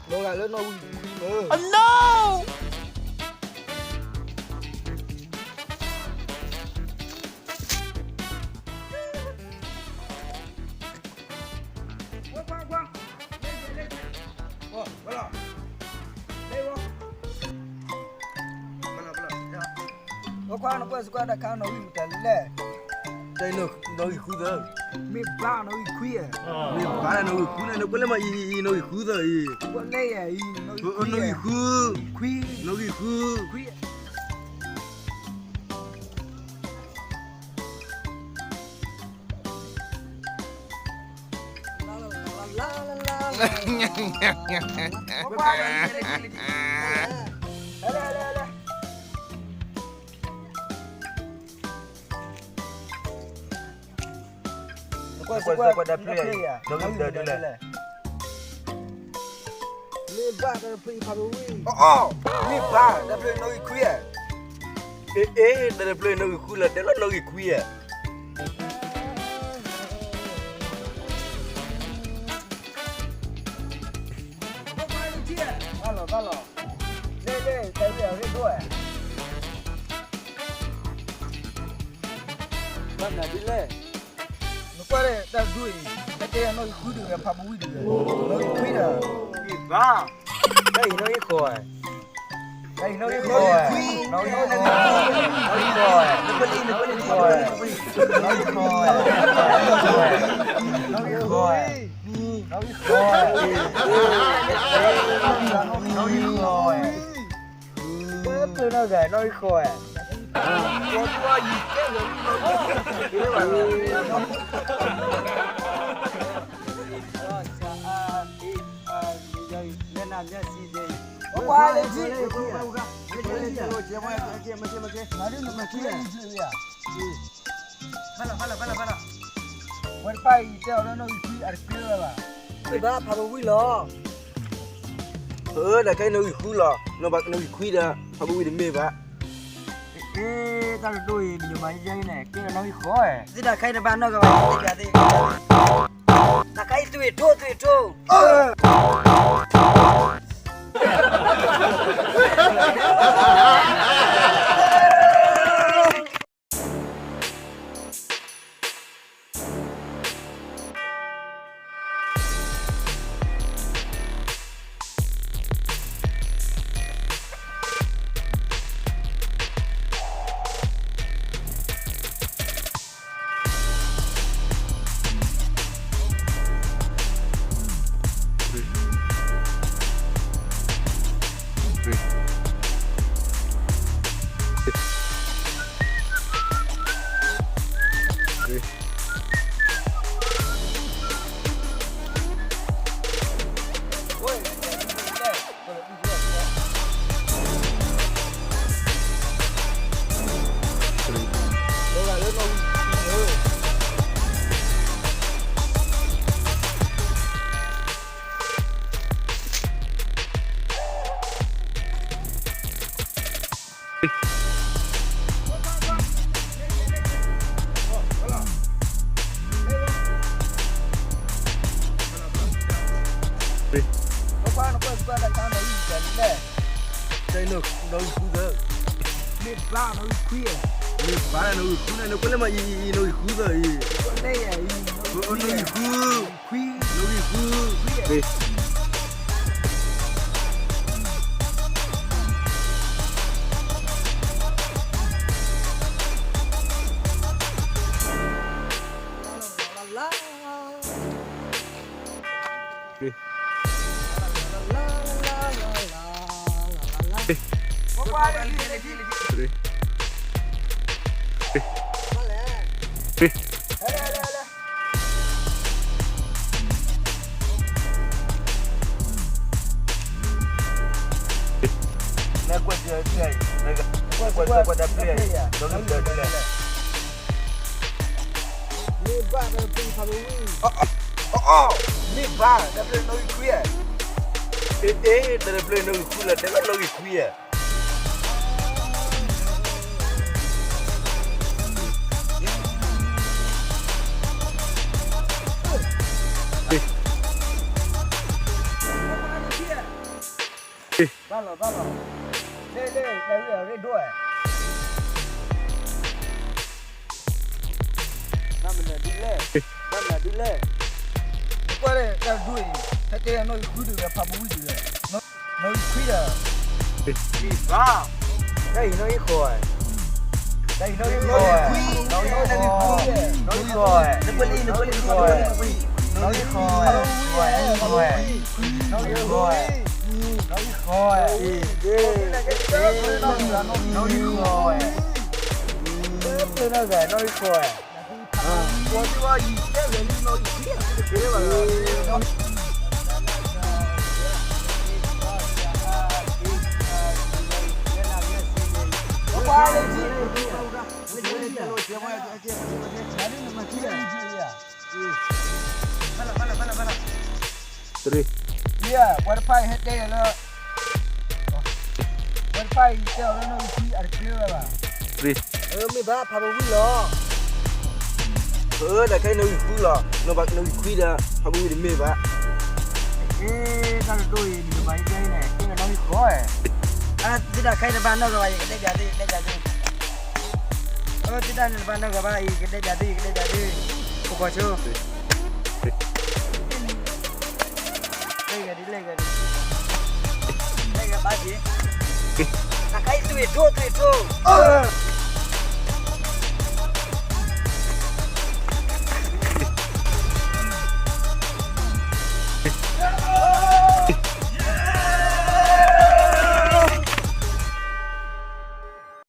လီၤဂာ်လၢနီၣ်ဂံၢ်ခွံမ့ၢ်. Oh no! အီခွါ နကွၢ်စကွၢ်တၢ်ခါနီၣ်ဂံၢ်မတၤလဲၣ်. တၢ်အံၤနီၣ်ဂံၢ်ဃုသၢ. မ့ၢ်ဘၣ်နီၣ်ဂံၢ်ခွံဧါ. မ့ၢ်ဘၣ်နီၣ်ဂံၢ်ဃုန့ၣ် နကွၢ်လၢမၤအံၤအံၤနီၣ်ဂံၢ်ဃုသၢအံၤ. ကွၢ်လၢအံၤ နီၣ်ဂံၢ်ဃု. ခွံ. နီၣ်ဂံၢ်ဃု. ခွံ. ကွၢ်စကွၢ်တၢ်ဖျၢၣ်အံၤ နီၣ်ဂံၢ်မတၤဒ်လဲၣ်. မ့ၢ်ဘၣ်တၢ်တဖျၢၣ်အံၤဖးဘီဝံၤ. အီ မ့ၢ်ဘၣ်တၢ်တဖျၢၣ်အံၤနီၣ်ဂံၢ်ခွံဧါ. အ့ အ့ တၢ်တဖျၢၣ်အံၤနီၣ်ဂံၢ်ဃုလီၤ တဲလီၤနီၣ်ဂံၢ်ခွံဧါ. ဘၣ်လီၤဘၣ်လီၤ. လဲၣ်လဲၣ် တၢ်ဝံၤအရ့ဒိၣ်ဧါ. ဘၣ်မနုၤဒ်လဲၣ်. နကွၢ်ဒီးတၢ်ဒိၣ်အံၤ တၢ်တဲယၤနီၣ်ဂံၢ်ဃုဒံးဝဲ ဖးဘီဝံၤဒံးဝဲ နီၣ်ဂံၢ်ခွံဒီး. ဘၣ် တၢ်အံၤနီၣ်ဂံၢ်ဃိးဧါ. တၢ်အံၤနီၣ်ဂံၢ်ဃိးဧါ. နီၣ်ဂံၢ်ဃိးဧါ. နီၣ်ဂံၢ်ဃိးဧါ. နီၣ်ဂံၢ်ဃိးဧါ. နီၣ်ဂံၢ်ဃိးဧါ. နီၣ်ဂံၢ်ဃိးဧါ. နီၣ်ဂံၢ်ဃိးဧါ. နီၣ်ဂံၢ်ဃိးဧါ. ဝဲတဖၣ်အံၤတဲအီၤလၢနီၣ်ဂံၢ်ခွံအတကျဲဝဲဘၣ်. မ့ၢ်ဘၣ်ဖးဘီဝံၤလီၤ. အၢ တၢ်ခဲအံၤနီၣ်ဂံၢ်ဃုလီၤ. နီၣ်ဂံၢ်ခွံဒီး ဖးဘီဝံၤတမ့ၢ်ဘၣ်. ကဲ တၢ်တဒိၣ်အံၤ မ့ၢ်ယိၤမၤယဲန့ၣ် ကဲနီၣ်ဂံၢ်ဃိး. သ့ၣ်တၢ်ခဲအံၤတဘၣ်နီၢ်ကဘၣ်သ့ၣ်တၢ်သ့ၣ်. တၢ်ခဲအံၤသွံၣ်ထိၣ်သွံၣ်ထိၣ်. တၢ်အံၤနီၣ်ဂံၢ်ဃုသၢ. မ့ၢ်ဘၣ်နီၣ်ဂံၢ်ခွံဧါ. မ့ၢ်ဘၣ်နီၣ်ဂံၢ်ဃုန့ၣ် နကွၢ်လၢမၤအံၤအံၤနီၣ်ဂံၢ်ဃုသၢအံၤ. နီၣ်ဂံၢ်ဃု. နီၣ်ဂံၢ်ဃု. နကွၢ်စကွၢ်တၢ်ဖျၢၣ်အံၤ နီၣ်ဂံၢ်မတၤဒ်လဲၣ်. မ့ၢ်ဘၣ်တၢ်တဖျၢၣ်အံၤဖးဘီဝံၤ. အီ မ့ၢ်ဘၣ်တၢ်တဖျၢၣ်နီၣ်ဂံၢ်ခွံဧါ. အ့ အ့ တၢ်တဖျၢၣ်နီၣ်ဂံၢ်ဃုလီၤ တဲလီၤနီၣ်ဂံၢ်ခွံဧါ. အ့ ဘၣ်လီၤဘၣ်လီၤ, လၢလၢတၢ်ဂ့ၢ်အရ့ဒိၣ်ဧါ, ဘၣ်မနုၤဒ်လဲၣ်, ဘၣ်မနုၤဒ်လဲၣ်, ကွၢ်လၢတၢ်ဒိၣ်အံၤ, ဟဲတဲနီၣ်ဂံၢ်ဃုဒုးဝဲ ဖးဘိဝံၣ်ဒုးဝဲ, နီၣ်ဂံၢ်ခွံဒီး ဘၣ်, တၢ်အံၤနီၣ်ဂံၢ်ဃိးဝဲ, တၢ်အံၤနီၣ်ဂံၢ်ဃိးဝဲ, နီၣ်ဂံၢ်ဃိးဝဲ, နီၣ်ဂံၢ်ဃိးဝဲ, နီၣ်ဂံၢ်ဃိးဝဲ, နီၣ်ဂံၢ်ဃိးဝဲ, နီၣ်ဂံၢ်ဃိးဝဲ, နီၣ်ဂံၢ်ဃိးဝဲ, နီၣ်ဂံၢ်ဃိးဝဲ, နီၣ်ဂံၢ်ဃိးဝဲ. တရံး, ပှၤတဖၣ်အံၤဟဲတဲလၢ ပှၤတဖၣ်အံၤတဲအီၤလၢနီၣ်ဂံၢ်ခွံအတကျဲဝဲဘၣ်. တရံး, မ့ၢ်ဘၣ်ဖးဘိဝံၣ်လီၤ. အၢ တၢ်ခဲအံၤနီၣ်ဂံၢ်ဃုလီၤ, နီၣ်ဂံၢ်ခွံဒီး ဖးဘိဝံၣ်တမ့ၢ်ဘၣ်. အ့ တၢ်တဒိၣ်အံၤ နမၤယကဲအံၤန့ၣ် ကဲနီၣ်ဂံၢ်ဃိး. အၢ သုတၢ်ခဲအံၤတဘၣ်နီၢ်ဂၤဘၣ် ယကတဲပျးသု ယကတဲပျးသု. အၢ သုတၢ်န့ၣ်တဘၣ်နီၢ်ဂၤဘၣ်အံၤ ယကတဲပျးသု ယကတဲပျးသု. ဖိခွါဆိ လဲၤဂၤဒ် လဲၤဂၤဒ် လဲၤဂၤဘၣ်က့ၤ. တၢ်ခဲအံၤ သွံၣ်ထိ သွံၣ်ထိ.